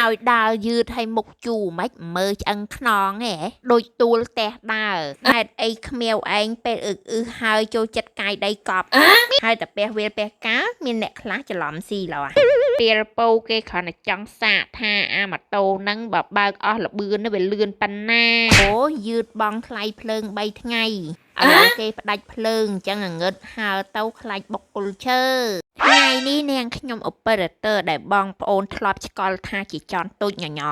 ឲ្យដើរយឺតឲ្យមុខជូរមិនមើលឆ្អឹងខ្នងហ៎ដូចទួលផ្ទះដើរហេតុអីខ្មៀវឯងពេលអឹកអឺហើយចូលចិត្តកាយដីកប់ហើយតែពះវាលពះកាមានអ្នកខ្លះច្រឡំស៊ីឡោះពេលពោគេគ្រាន់តែចង់សាកថាអាម៉ូតូហ្នឹងបើបើកអស់ល្បឿនវាលឿនប៉ុណ្ណាអូយឺតបងថ្លៃភ្លើង3ថ្ងៃឥឡូវគេផ្ដាច់ភ្លើងអញ្ចឹងងឹតហើទៅខ្លាចបុកគល់ឈើថ្ងៃនេះនាងខ្ញុំអូប៉េរ៉ាទ័រដែលបងប្អូនធ្លាប់ឆ្កល់ថាជាចន់ទូចញញ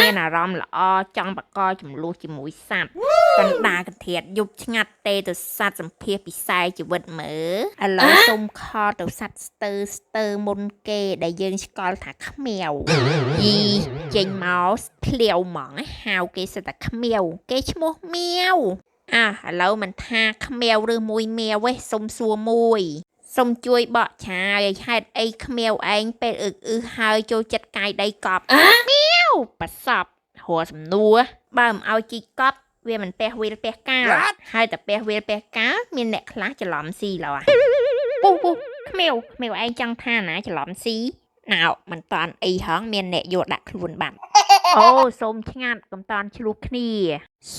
មានអារម្មណ៍ល្អចង់បកកចំនួនជាមួយសัตว์កណ្ដាកន្ធាតយប់ឆ្ងាត់ទេទៅសัตว์សម្ភាសពិសែជីវិតមើលឥឡូវសុំខទៅសัตว์ស្ទើស្ទើមុនគេដែលយើងឆ្កល់ថាខ្មៅយីចេញមកភ្លាវហ្មងហៅគេសិតតែខ្មៅគេឈ្មោះមៀវអ่ะឥឡូវមិនថាខ្មៅឬមួយមៀវទេសុំសួរមួយសុំជួយបកឆាយហេតុអីខ្មៅឯងពេលអឹកអឺហើយចូលចិត្តកាយដីកប់មៀវប្រសពហួសំនួរបើមិនឲ្យជីកកប់វាមិនពះវាលពះកាហើយតែពះវាលពះកាមានអ្នកខ្លះច្រឡំស៊ីឡោះពុះពុះខ្មៅខ្មៅឯងចង់ថាណាច្រឡំស៊ីណៅមិនតាន់អីហងមានអ្នកយកដាក់ខ្លួនបាត់អូសូមឆ្ងាត់កំតាន់ឆ្លោះគ្នា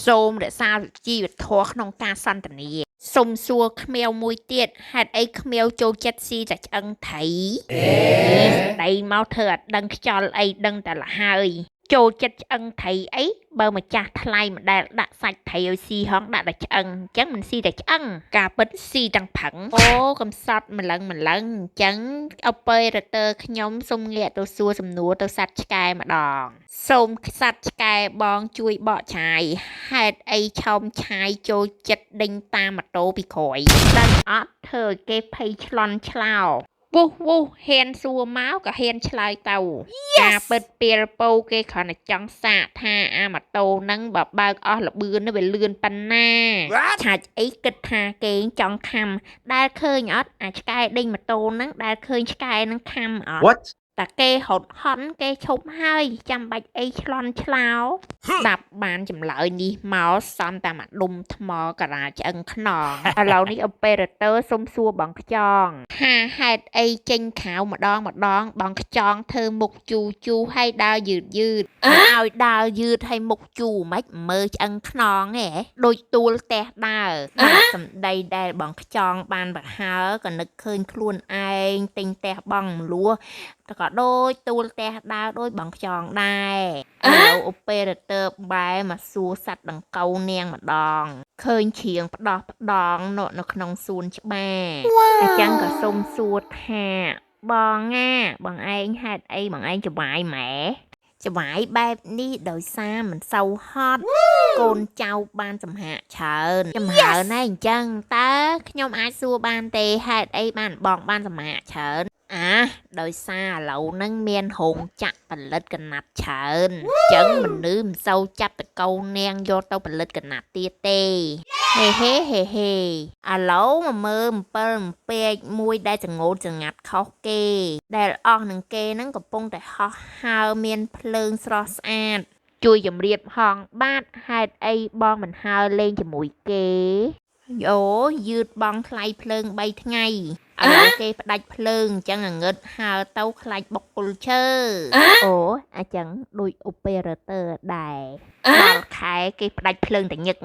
សូមរក្សាជីវធម៌ក្នុងការសន្ទនាសុំសួរខ្មៅមួយទៀតហេតុអីខ្មៅចូលចិត្តស៊ីតែឆ្អឹងថៃដីមកធ្វើអត់ដឹងខ្យល់អីដឹងតែលហើយចូលចិត្តឆ្អឹងថៃអីបើម្ចាស់ថ្លៃមិនដែលដាក់សាច់ថៃឲ្យស៊ីហងដាក់តែឆ្អឹងអញ្ចឹងមិនស៊ីតែឆ្អឹងការពិតស៊ីទាំងផឹងអូកំសត់ម្លឹងម្លឹងអញ្ចឹងអូប៉េរ៉ាទ័រខ្ញុំសូមងាកទៅសួរសំណួរទៅសត្វឆ្កែម្ដងសូមសត្វឆ្កែបងជួយបកឆាយហេតុអីឆោមឆាយចូលចិត្តដេញតាមម៉ូតូពីក្រោយដឹងអត់ធ្វើឲ្យគេភ័យឆ្លន់ឆ្លោវុះវុះហ៊ានសួរមកក៏ហ៊ានឆ្លើយទៅការពិតពេលពោគេគ្រាន់តែចង់សាកថាអាម៉ូតូហ្នឹងបើបើកអស់ល្បឿនវាលឿនប៉ុណ្ណាឆាច់អីគិតថាគេចង់ខំដែលឃើញអត់អាឆ្កែដេញម៉ូតូហ្នឹងដែលឃើញឆ្កែហ្នឹងខំអត់ What? តាគេហត់ហន់គេឈប់ហើយចាំបាច់អីឆ្លន់ឆ្លោស្ដាប់បានចម្លើយនេះមកសំតែមួយដុំថ្មការាឆ្អឹងខ្នងឥឡូវនេះអូប៉េរ៉ាទ័រសុំសួរបងខ្ចងថាហេតុអីចេញក្រៅម្ដងម្ដងបងខ្ចងធ្វើមុខជូជូឲ្យដើរយឺតយឺតឲ្យដើរយឺតឲ្យមុខជូមិនមើលឆ្អឹងខ្នងហ៎ដូចទួលផ្ទះដើរសម្ដីដែលបងខ្ចងបានប្រហើក៏នឹកឃើញខ្លួនឯងទិញផ្ទះបងមលួក៏ដូចទួលផ្ទះដើរដូចបងខ្ចងដែរឥឡូវអូប៉េរ៉ាទ័របែមកសួរសត្វដង្កូវនាងម្ដងឃើញជ្រៀងផ្ដោះផ្ដងនៅក្នុងសួនច្បារអញ្ចឹងក៏សុំសួរថាបងណាបងឯងហេតុអីបងឯងច្បាយម៉ែច្បាយបែបនេះដោយសារមិនសូវហត់កូនចៅបានចំហាក់ច្រើនចំហើនណាអញ្ចឹងតើខ្ញុំអាចសួរបានទេហេតុអីបានបងបានចំហាក់ច្រើនអាដោយសារឥឡូវហ្នឹងមានរោងចក្រផលិតកណាត់ច្រើនអញ្ចឹងមនុស្សមិនសូវចាប់តកូននាងយកទៅផលិតកណាត់ទៀតទេហេហេហេហេឥឡូវមកមើលអំពិលអំពែកមួយដែលចងោតចងាត់ខុសគេដែលអស់នឹងគេហ្នឹងកំពុងតែហោះហើរមានភ្លើងស្រស់ស្អាតជួយជម្រាបហងបាទហេតុអីបងមិនហើរលេងជាមួយគេអូយឺតបងថ្លៃភ្លើង3ថ្ងៃឥឡូវគេផ្ដាច់ភ្លើងអញ្ចឹងងឹតហើទៅខ្លាចបុកគល់ឈើអូអញ្ចឹងដូចអូប៉េរ៉ាទ័រដែរដល់ខែគេផ្ដាច់ភ្លើងតែញឹក